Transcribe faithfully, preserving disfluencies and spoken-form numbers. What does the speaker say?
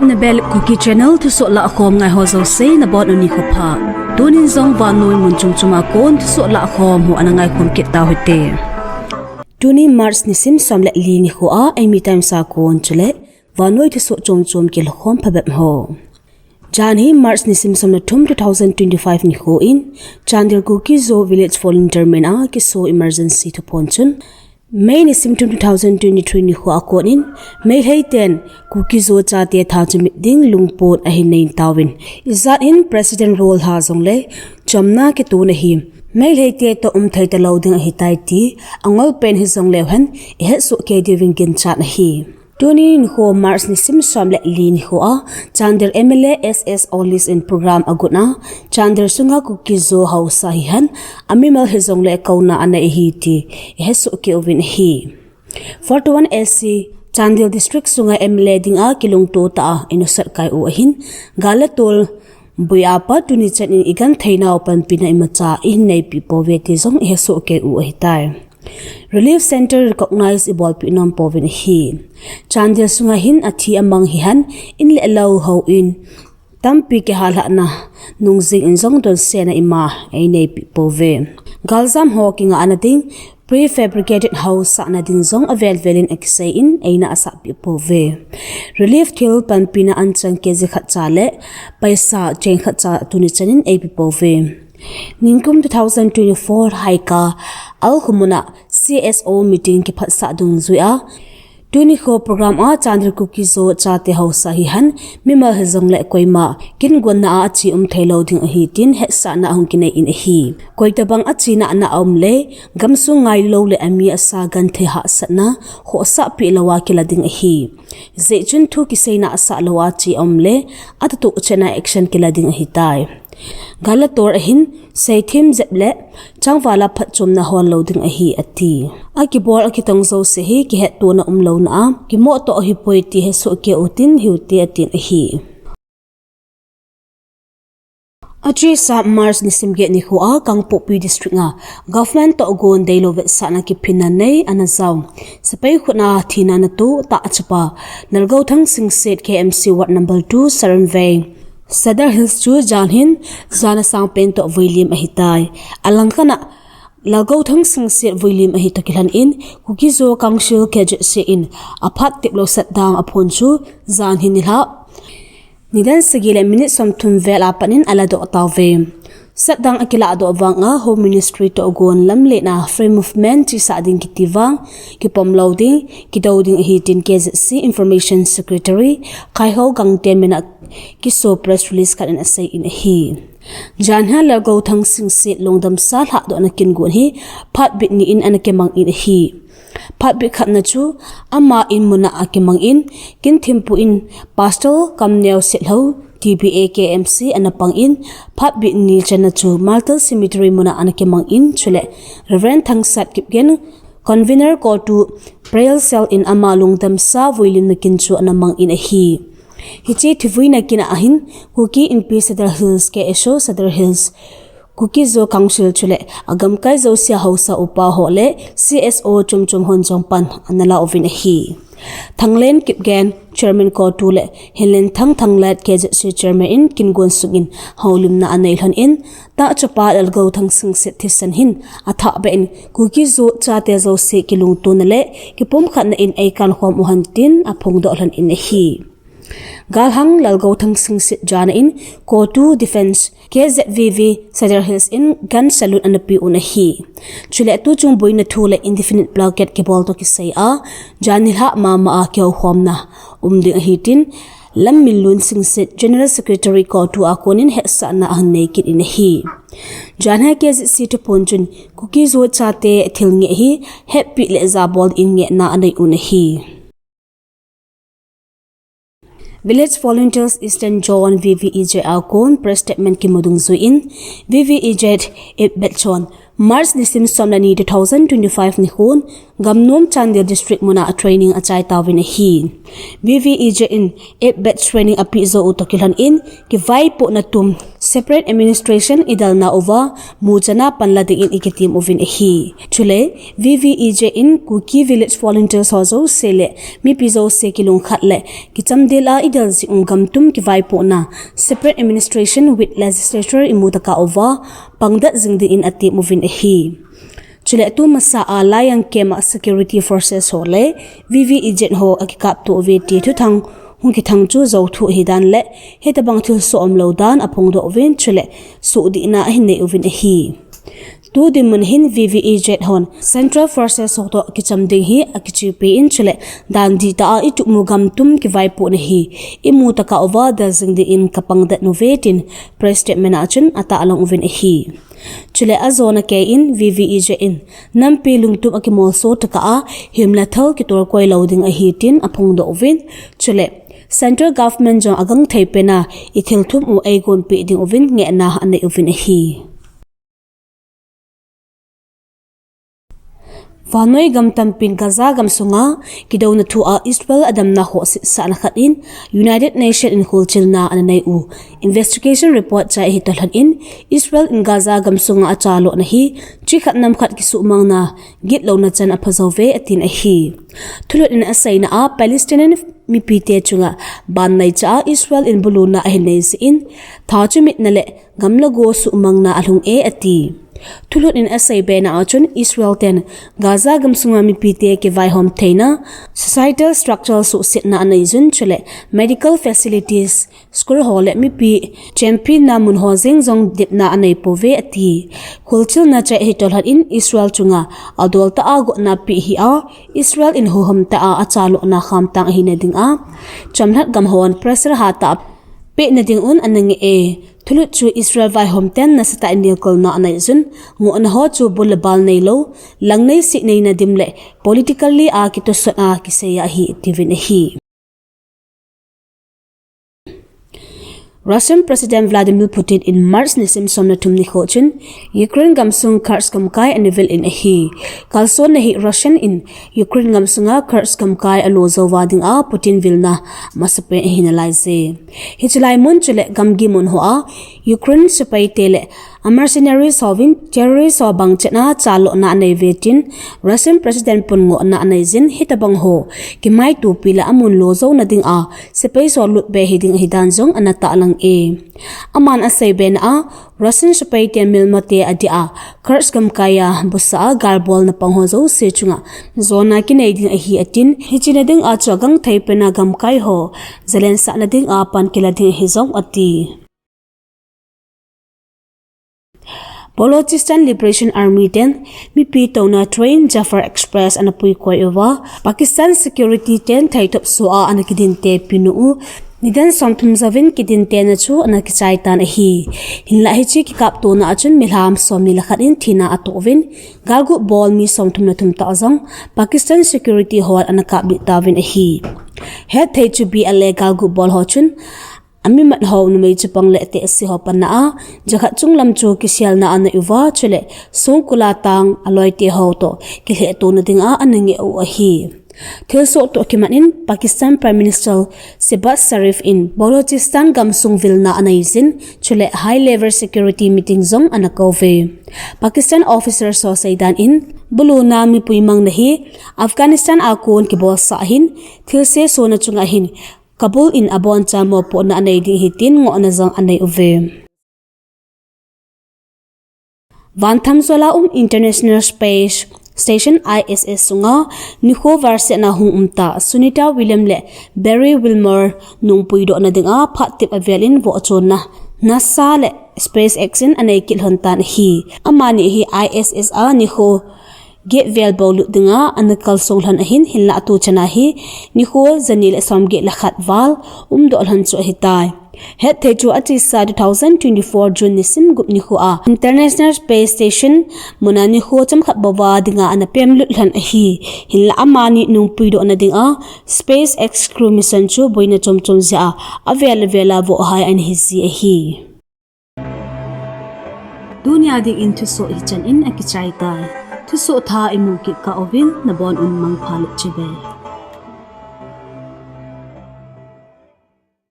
Nabel Kuki Channel thusoh lahkhom ngai ho jouse nabonun nikho pha. Tunin jong vannoi mun chom chom a kon thusoh lahkhom ho ana ngaikhom kit tauhite. Tuni March nisim som le li nikho a Eimi Times a kon chule vannoi thusoh chom chom kilhakhom phabep ho. Jan hi March nisim som le thum two thousand twenty-five nikho in Chandel Kuki Zo Village Volunteer min a kiso emergency thuphon chun May nisim thum two thousand twenty-three nikho a konin Meitei ten Kuki Zo chate tha chimit ding lungput ahin nei tauvin, ijat in President rule lha jongle chomna kituna hi Meitei te toh umthei talou ding ahitai ti angol pen hijongleu hen ihetsoh kei diuvin ginchat ahi. Tuni nikho March nisim som le li nikho a Chandel M L A S S All Is In program agot na Chandel sunga Kuki Zo haosa hihen amimal hijongle kouna anei ahi ti ihetsoh kei uvin ahi. Forty-one A C Chandel District sunga M L A dinga kilungto tah a inusat kai u ahin, gal le tol boi a pat tuni chan in igenthei nau panpina imacha ihin neipi pouve ti jong ihetsoh kei u ahitai. Relief Center recognize ibolpi nom pouvin ahi. Chandel sunga hin athi amang hihen in le lou houin tampi kihalhahna nung jing in jong donsetna ima eineipi pouve. Galjam ho kingahna ding prefabricated house sahna ding jong avel vel in akisei in eina asahpi pouve. Relief thil panpina anchang kg khat cha le paisa cheng khat cha tuni chan in eipi pouve. Nikum two thousand twenty-four haika Alkhumuna C S O meeting kiphatsah dungjuia tuni nikho program a Chandel Kuki Zo chate haosa hihen mimal hijongle koima kingonna a ache umthei lou ding ahi tin hetsahna ahung kinei in ahi. Koitabang achena ana aum le gamsung ngailou le ami asa genthei hahsatna khohsahpi lou a kila ding ahi. Jeh chun thu kiseina asah lou a ache aum le atatoh chetna action kila ding ahitai. Gal le tol ahin seithem jep le changval a phatchomna hol lou ding ahi ati. Akibol akitong jouse hi kihettona umlouna a kimoh toh ahipoi ti hesoh kei utin hiute atin ahi. Achesa March nisim get nikho a Kangpokpi District a Government toh gon deilou vetsahna kiphinna nei ana jao sepai khutna thina ana to tah chapa Lalgouthang Singsit K M C Ward number two Saranvei Sadar Hills chu jan hin jan asang pen toh vuilim ahitai. Alangkhat a Lalgouthang Singsit vuilim ahi toh kilhon in Kuki Zo Council K Z C in aphat teplou shutdown aphon chu jan hin nilhah nidan sagi le minute somthum vel a pat in aladoh tauve. Shutdown akiladoh vanga Home Ministry toh gon lamlen a free movement chesah ding kiti vang kipom lou ding, kidou ding ahi tin K Z C Information Secretary Khaihou Gangte min a kiso press release khat in asei in ahi. Jan hin Lalgouthang Singsit lungdamsa lhadohna kingon hi phatbit ni in ana kimang in ahi. Phatbit khatna chu ama in mun a akimang in, Kinthimpui in Pastor Kamneo Setlhou T B A K M C ana pang in, phatbit ni channa chu Martyr Cemetery mun a ana kimang in, chule Reverend Thangsat Kipgen Convener CoTU Prayer Cell in ama lungdamsa vuilimna kin chu ana mang in ahi. Hiche thivuina kin a hin Kuki Inpi Sadar Hills, K S O Sadar Hills, Kuki Zo Council chule agamkai jousea haosa upa ho le C S O chomchom hon jong pan ana la uvin ahi. Thanglen Kipgen Chairman CoTU le Hinlenthang Thanglet K Z C Chairman in kingon sung in houlimna anei lhon in, tah chapa Lalgouthang Singsit thisan hin athah beh in Kuki Zo chate jouse kilungtona le kipumkhatna in eikankhom uhen tin aphongdoh lhon in ahi. Galhang Lalgouthang Singsit jana in CoTU Defence K Z V V Sadar Hills in gun salute ana pe un ahi. Chule tuchung boina thu le indefinite blockade kibol toh kisai a, jan nilhah mama a kihoukhomna um ding ahi tin Lamminlun Singsit General Secretary CoTU a kon in hetsahna ahin nei kit in ahi. Jan hin K Z C thuphon chun Kuki Zo chate thil ngeh hi hetpi le jabol in ngehna anei un ahi. Village Volunteers Eastern Zone V V E Z a kon press statement kimu dungjuiyin V V E Z eight batch hon March nisim som le ni two thousand twenty-five nikhon Gamnom Chandel District mun a training achai tauvin ahi. V V E Z in eight batch training apeh jou u toh kilhon in kivaipohna tum separate administration idalna uva muchana panla dingin ikitem uvin ahi. Chule, V V E J in Kuki Village Volunteers ho jouse le mipi jouse kilungkhat le kichamdel a idal jing u gamtum kivaipohna separate administration with legislature imu tokah uva pangdet jing dingin atem uvin ahi. Chule tumasa a Laijang camp a security forces ho le V V E J ho akikapto uve ti thuthang hung kithang chu jouthu ahidan le hitobang thilsoh umlou dan aphongdoh uvin chule suhdihna ahin nei uvin ahi. Tu dinmun hin V V E J hon Central Forces ho toh kicham ding hi akichepi in chule dan dihtah a itup u gamtum kivaipohna hi imu tokah uva del jing dingin kapangdet uve tin press statement a chun atahlang uvin ahi. Chule ajona kei in V V E J in nampi lungtup a kimolso tokah a himle thal kitolkoi lou ding ahi tin aphongdoh uvin. Chule Central Government jong agangthei pena ithilthum u eigonpeh ding uvin ngehna anei uvin ahi. Vannoi gam tampin Gaza gamsunga kidouna thu a Israel adamna ho setsahna khat in United Nation in kholchilna ananei u investigation report chai ahi toh lhon in Israel in Gaza gamsunga achalona hi chikhat namkhat kisumangna gitlouna chan aphajouve atin ahi. Thulhut in aseina a Palestinian mipite chunga ban naicha a Israel in buluna ahin nei jeh in thachumitna le gamla go sumangna alhung e ati. Thulhut in asei bena a chun Israel ten Gaza gamsunga mipite kivaihom theina societal structure suhsetna anei jun chule medical facilities, school ho le mipi chempina mun ho jeng jong dipna anei pouve ati. Kholchilna chai ahi toh lhon in Israel chunga adoutah a gotna pe hi a Israel in huhhom tah a achalona khamtang ahina dinga chomlhat gam hon pressure hatah a pehna ding un anangeh e. Thulhut chu Israel vaihom ten nasatah in nelkolna anei jun ngohna ho chu bul le bal neilou, langnei sihneina dim le politically a kitosot a kisei ahi tiuvin ahi. Russian President Vladimir Putin in March nisim som le thum nikho chun Ukraine gamsung Kursk gamkai ana vil in ahi. Kalsonna hi Russian in Ukraine gamsunga Kursk gamkai alo jouva dinga Putin vilna masapen ahi nalaiye. Hiche lai mun chule gamgi mun hoa Ukraine sepaite le a mercenaries hovin terrorist ho bangchetna chalona anei uve tin Russian President pun ngohna anei jin hitobang ho kimaitopi le amun lo jouna dinga sepai ho lutbe hiding ahidan jong ana tahlang e. Aman asei bena a Russian sepaite milmate adia Kursk gamkai a busa a galbolna pang ho jouse chunga jona kinei ding ahi atin hiche na dinga chu agangthei pena gamkai ho jalensahna dinga pan kila ding ahi jong ati. Balochistan Liberation Army ten mipi touna train Jafar Express ana puikoi uva Pakistan security ten theitop soh a ana kidinte pinu u nidan somthum jouvin kidintena chu ana kichai tan ahi. Hinlah hiche kikaptona a chun milham somni le khat in thina atoh uvin galguh bol mi somthum le thum tah jong Pakistan security hon ana kaplih tauvin ahi. Hetthei chu B L A galguh bol ho chun amimat ho numei chapang le tehse ho panna a jakhat chunglam chu kiselna anei uva chule songkul a tang aloite ho toh kilhehtona dinga ana ngeh u ahi. Thilsoh toh kimat in Pakistan Prime Minister Shehbaz Sharif in Balochistan gamsung vilna anei jin chule high level security meeting jong ana kouve. Pakistan officers ho seidan in buluna mipui mangna hi Afghanistan a kon kibolsah ahin thilse sona chunga hin Kabul in abonchan mopohna anei ding ahi tin ngohna jong anei uve. Vanthamjol a um International Space Station I S S sunga nikho varsetna hung umta Sunita Williams le Barry Wilmore nungpuidohna dinga phat tep avel in vohchonna NASA le SpaceX in anei kit lhon tan ahi. Amani hi I S S a nikho get vel bou lut dinga ana kalsong lhon ahin hinlah atuchana hi nikho jani le somget le khat val umdoh lhon chu ahitai. Hetthei chu achesa two thousand twenty-four June nisim gup nikho a International Space Station muna nikho chomkhat bouva dinga ana pemlut lhon ahi. Hinlah amani nungpuidohna dinga SpaceX crew mission chu boina chomchom jeh a avel avel a vohhai ana hiji ahi. Tunia dingin thusoh hichan in akichai tai. Thusoh thah imu kit kah uvin nabon un mangpha le chibai.